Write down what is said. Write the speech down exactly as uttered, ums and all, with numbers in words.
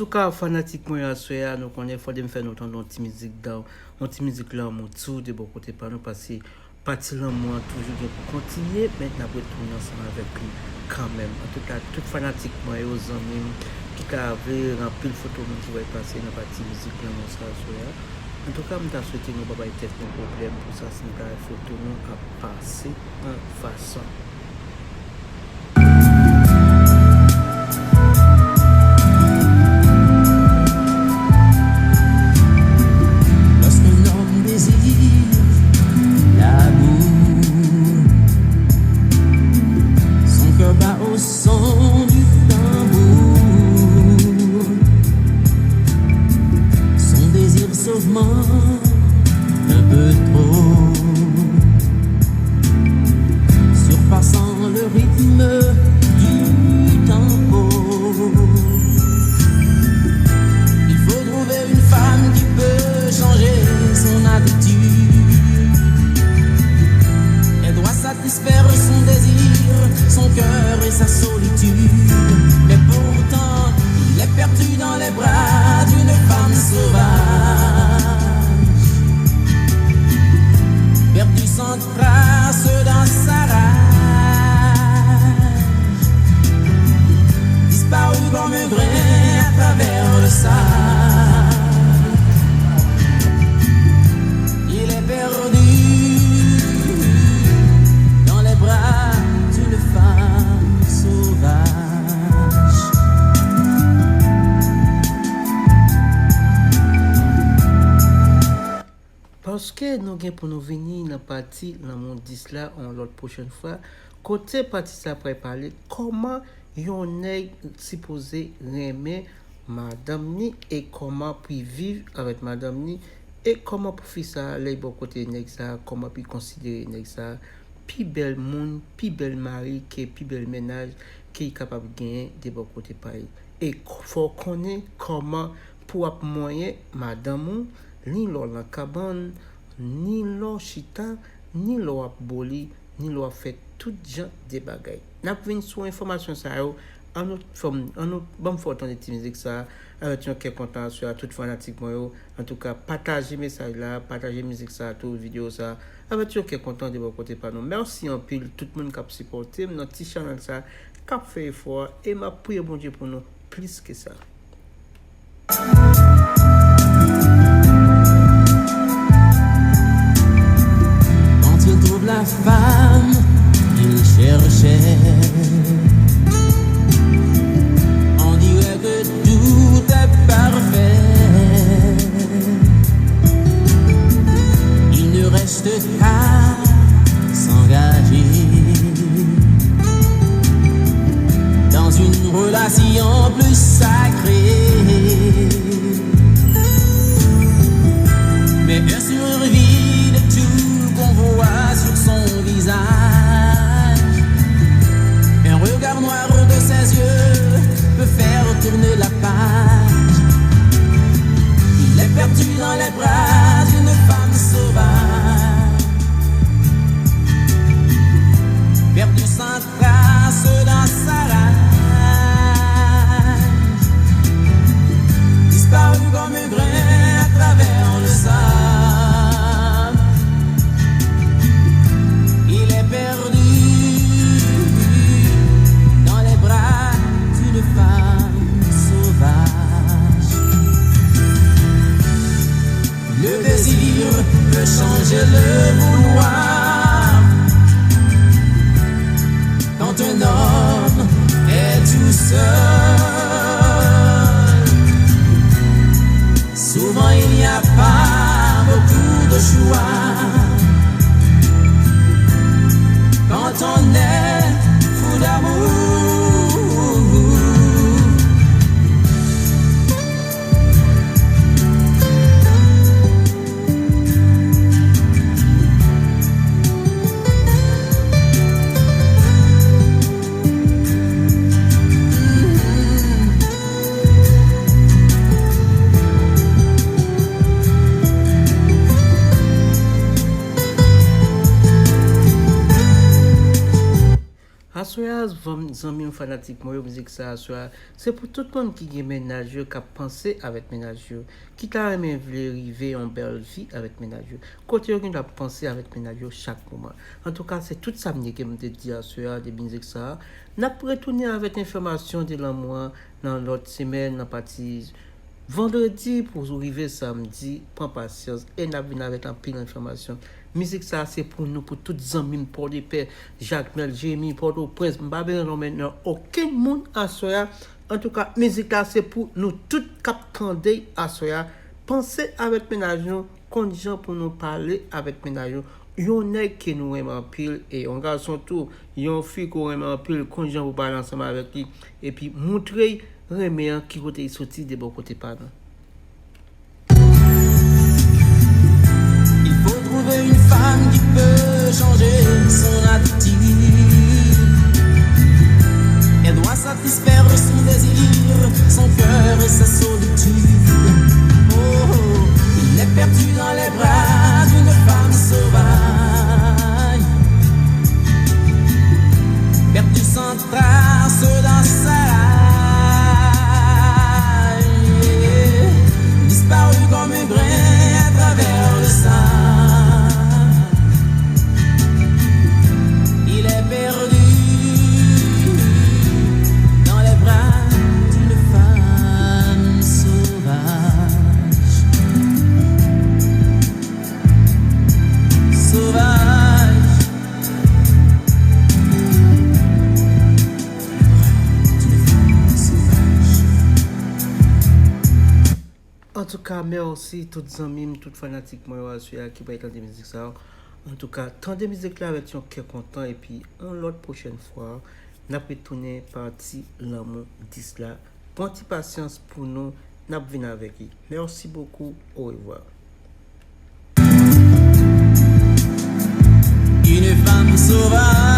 Antouka, fanatik mwen, aswè a, nou konnen fòde m fè nou tande yon ti mizik dan, yon ti mizik lanmou tou de bò kote pa nou, paske pati lanmou an toujou gen pou kontinye, men n ap retounen ansanm avèk li kanmenm. Antouka, tout fanatik mwen yo, zanmi m, ki ta vle anpil foto moun ki wè pase nan pati mizik lanmou sa aswè a. Antouka, m ta swete nou pa bay tèt nou pwoblèm pou sa, si nou ta wè foto nou ap pase yon fason. Lorsqu'un homme désire l'amour, son cœur bat au son du tambour. Son désir s'augmente un peu trop, surpassant le rythme du tempo. Il faut trouver une femme qui peut changer son attitude. Elle doit satisfaire son désir, son cœur et sa solitude. Mais pourtant, il est perdu dans les bras d'une femme sauvage, perdu sans trace dans sa rage, disparu comme un grain à travers le sable. Il est perdu dans les bras d'une femme sauvage. Paske nou gen pou nou vini nan pati lanmou dis la yon lòt pwochèn fwa, kote pati sa pral pale kòman yon nèg sipoze renmen madanm ni e kòman pou l viv avèk madanm ni e kòman pou fi sa lè l bò kote nèg sa, kòman pou l konsidere nèg sa pi bèl moun, pi bèl mari ke pi bèl mennaj ke l kapab genyen de bò kote pa l. E k-, fò w konnen kòman pou w ap manyen madanm ou, ni lè w nan kabann, ni lè w chita, ni lè w ap boli, ni lè w ap fè tout jan de bagay. N ap vin sou enfòmasyon sa yo, an nou fè m, an nou ban m fè w tande ti mizik sa, avèk yon kè kontan aswè a tout fanatik mwen yo. Antouka, pataje mesaj la, pataje mizik sa tou, videyo sa, avèk yon kè kontan de bò kote pa nou. Mèsi anpil tout moun k ap sipòte m nan ti chanèl sa, k ap fè efò a, e m ap priye Bondye pou nou plis ke sa. Quand il trouve la femme qu'il cherchait, on dirait que tout est parfait. Il ne reste qu'à s'engager dans une relation plus sacrée. Mais un sourire vide tout qu'on voit sur son visage, un regard noir de ses yeux peut faire tourner la page. Il est perdu dans les bras d'une femme sauvage, perdu sans trace dans sa rage, disparu comme un grain à travers le sable. Il est perdu dans les bras d'une femme sauvage. Le désir peut changer le vouloir quand un homme est tout seul. Souvent il n'y a pas beaucoup de choix quand on est fou d'amour. Aswè a, zanm- zanmi m, fanatik mwen yo, mizik sa aswè a, se pou tout moun ki gen mennaj yo, k ap panse avèk mennaj yo, ki ta renmen vle rive yon bèl vi avèk mennaj yo, kote yo gen dwa panse avèk mennaj yo chak moman. Antouka, se tout sa m gen pou m te di aswè a de mizik sa a. N ap retounen avèk enfòmasyon de lanmou an nan lòt semèn, nan pati vandredi pou rive samdi. Pran pasyans e n ap vin avèk anpil enfòmasyon. Mizik sa a se pou nou, pou tout zanmi m Pòdepè, Jakmèl, Jeremi, Pòtoprens. M pa bezwen nonmen non okenn moun aswè a. Antouka, mizik la se pou nou tout k ap tande aswè a. Panse avèk mennaj nou, konn jan pou nou pale avèk mennaj nou. Yon nèg ke nou renmen anpil, e yon gason tou, yon fi ke w renmen anpil, konn jan pou pale ansanm avèk li, epi moutre l renmen an ki kote l soti de bò kote pa nou. Il faut trouver une femme qui peut changer son attitude. Elle doit satisfaire son désir, son cœur et sa solitude. Oh, il est perdu dans les bras d'une femme sauvage. Perdu sans trace dans sa rage, disparu comme un brin à travers le sang. Il est perdu dans les bras d'une femme sauvage. Sauvage. Antouka, mèsi tout zanmi m, tout fanatik mwen yo aswè a ki pral tande mizik sa yo. Antouka, tande mizik la avèk yon kè kontan, epi yon lòt pwochèn fwa, n ap retounen pati lanmou dis la. Pran ti pasyans pou nou, n ap vin avèk li. Merci beaucoup, au revoir. Une femme sauvage.